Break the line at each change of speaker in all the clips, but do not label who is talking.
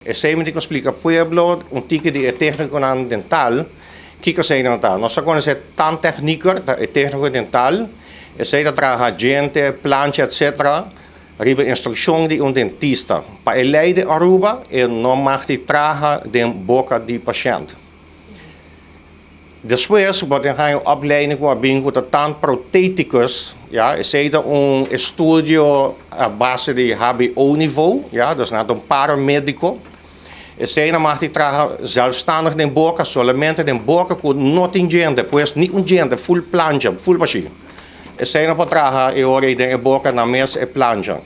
Esei mi tin ku splika pueblo un tiki di e téknikonan dental kiko eseinan ta. Nos ta konosé tandtechnieker, ta e tékniko dental, esei ta traha djente, plancha etsetera riba instrukshon di un dentista. Pa e lei di Aruba e no mag di traha den boka di pashènt. Despues bo tin haña un opleiding ku a bin ku ta tandprotheticus, ya, esei ta un estudio a base di hbo nivo, ya, dus nan ta un paramedico. Esei nan mag di traha zelfstandig den boka, solamente den boka ku no tin djente, pues ni un djente, full plancha, full bashí. Esei nan por traha e ora ei den e boka nan mes e plancha.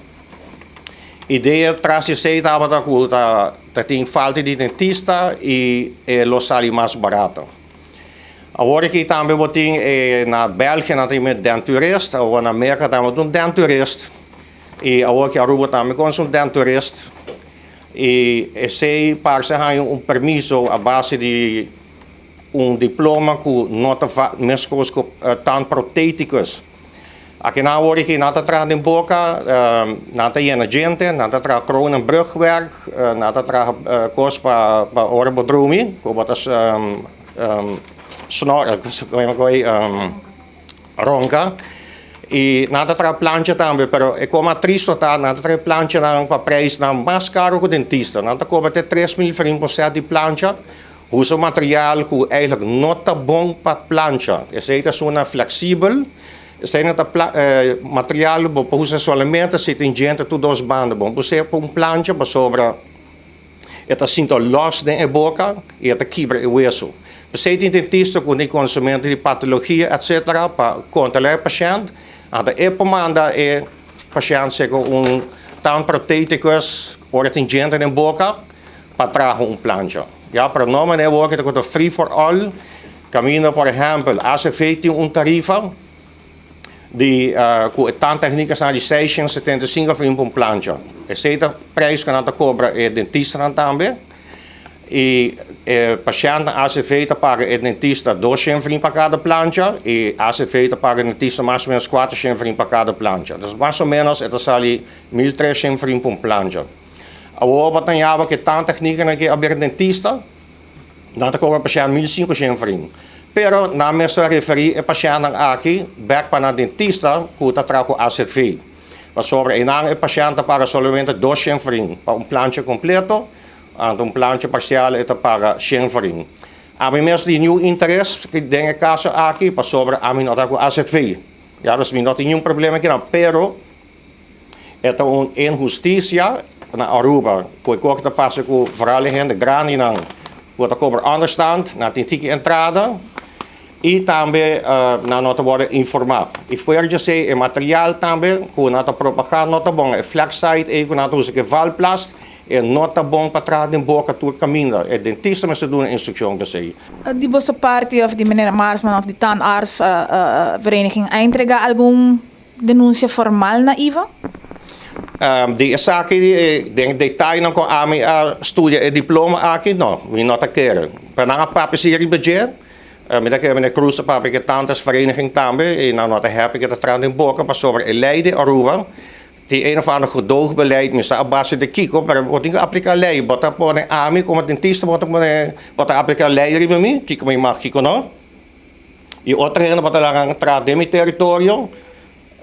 Idea tras di esei tabata ku ta tin falta di dentista i e lo sali mas barato. Awor aki tambe bo tin e na Belgia nan tin e denturist, awor na Merka tambe bo tin un denturist i awor aki Aruba tambe konosi un denturist i esei parse haña un permiso a base di un diploma ku no ta meskos ku tandprotheticus. Akinan awor aki nan ta traha den boka, nan ta yena djente, nan ta traha kroon en brugwerk, nan ta traha kos pa pa ora bo drumi, ku bo ta snor, ronka. I nan ta traha plancha tambe, pero e kos mas tristo ta nan ta traha e planchanan pa preisnan mas karo ku dentista. Nan ta kobra te 3000 florin pa un sèt di plancha. Usa material ku eigenlijk no ta bon pa plancha. Esei ta suna fleksibel. Esei no ta material ku bo por usa solamente si tin djente tur dos banda. Bo no por us'é pa un plancha pasobra e ta sinta lòs den e boka i e ta kibra e wesu. P'esei tin dentista ku tin konosementu di patologia etsetera pa kontrolá e pashènt. Anto e por manda e pashènt serka un tandproteticus ora tin djente den boka pa traha un plancha. Ya, pero no manera awor ku ta konta free for all, kaminda por ehèmpel ACV tin un tarifa di ku e tandtechniekers di 675 florin pa un plancha. Esei ta prijs ku nan ta kobra e dentistanan tambe i e pashèntnan ACV ta paga e dentista 200 florin pa kada plancha i ACV ta paga e dentista mas o ménos 400 florin pa kada plancha. Dus mas o ménos e ta sali 1300 florin pa un plancha. Awor bo ta yaba ku e tandtechniekernan ke a bira dentista, nan ta kobra pashènt 1500 florin. Pero nan mester referí e pashèntnan aki bèk pa nan dentista ku ta traha ku AZV. Pasobra einan e pashènt ta paga solamente 200 florin pa un plancha kompleto, anto un plancha parsial e ta paga 100 florin. Ami mes tin niun interes den e kaso aki pasobra ami no ta ku AZV. Ya, dus mi no tin niun problema kinan, pero E ta un inhusticia na Aruba cu e cos ta pasa cu vooral e hende grandinan cu ta cobra onderstand, nan tin tiki entrada y tambe nan no ta wordo informa. Y fuera di esey e material tambe cu nan ta propaga no ta bon. E flexsite ey cu nan ta usa cu e valplast e no ta bon pa traha den boca tur caminda. E dentista mester duna instruccion pa esey.
Di boso parti of di meneer Marsman of di tandarts vereniging a entrega algun Denuncia formal na IVA?
Di esaki den detayenan ku ami a studia e diploma aki, no, mi no ta kere. Pero nan a papia si riba dje, mi ta kere meneer Cruz a papia ku e tandartsvereniging tambe i nan no ta happy ku e ta traha den boka pasobra e lei di Aruba tin een of ander gedoogbeleid, mi sa a base di kiko, pero bo tin ku aplika lei. Bo ta pone ami komo dentista bo ta pone, bo ta aplika lei riba mi, kiko mi mag, kiko no. I otro hende bo ta laga nan traha den mi teritorio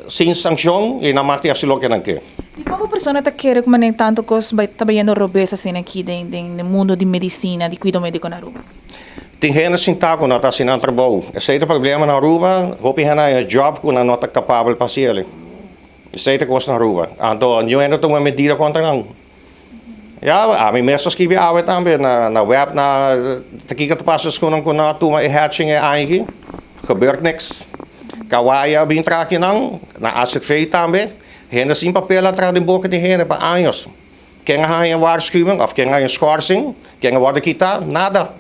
sin sankshon i nan mag tin hasi loke nan ke.
I komo persona ta kere ku manera tantu kos bai ta bayendo robes asina aki den den mundo di medisina, di kuido mediko na Aruba?
Tin hende sintá ku no ta hasi nan trabou. Esei ta problema na Aruba, hopi hende haña job ku nan no ta kapabel pa hasi el. Esei ta kos na Aruba. Anto niun hende tuma medida kontra nan. Ya, ami mes a skibi awe tambe na na web na ta kiko ta pasa eskunan ku no a tuma e hatching e aña aki. Gebeurt niks. Kawai a bin traha akinan, na AZV tambe. Hende sin papel a traha den boka di hende pa años. Ken a haña waarschuwing of ken a haña schorsing, ken a wòrdu kita? Nada.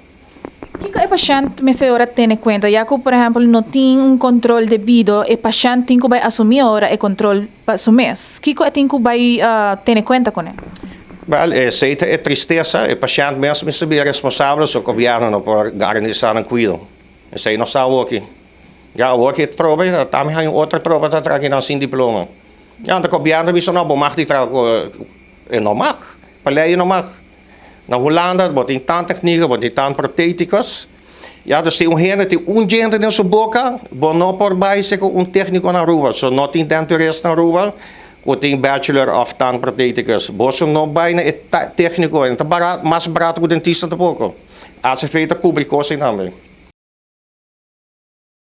Kiko e pashènt mester ora tene kuenta? Ya ku por ehèmpel no tin un kontrol debido, e pashènt tin ku bai asumí ora e kontrol pa su mes. Kiko e tin ku bai tene kuenta kuné?
Wèl, esei ta e tristesa. E pashènt mes mester bira responsabel, so gobièrnu no por garantisá nan kuido. Esei no sa awoki. Ya awoki e troba, tambe haña un otro troba ta traha kinan sin diploma. Ya, anto gobièrnu ta bisa no, bo mag di traha ku e no mag. Pa lei e no mag. Na Hulanda, bo tin tandtechnieker, bo tin tandprotheticus. Ja, dus si un hende tin un djente den su boca, bo no por bay cu un tecnico na Aruba. So no tin denturist na Aruba, cu tin bachelor of tandprotheticus. Bo no bay na tecnico, ta mas barato cu dentista tampoco. ACV ta cubri cos tambe.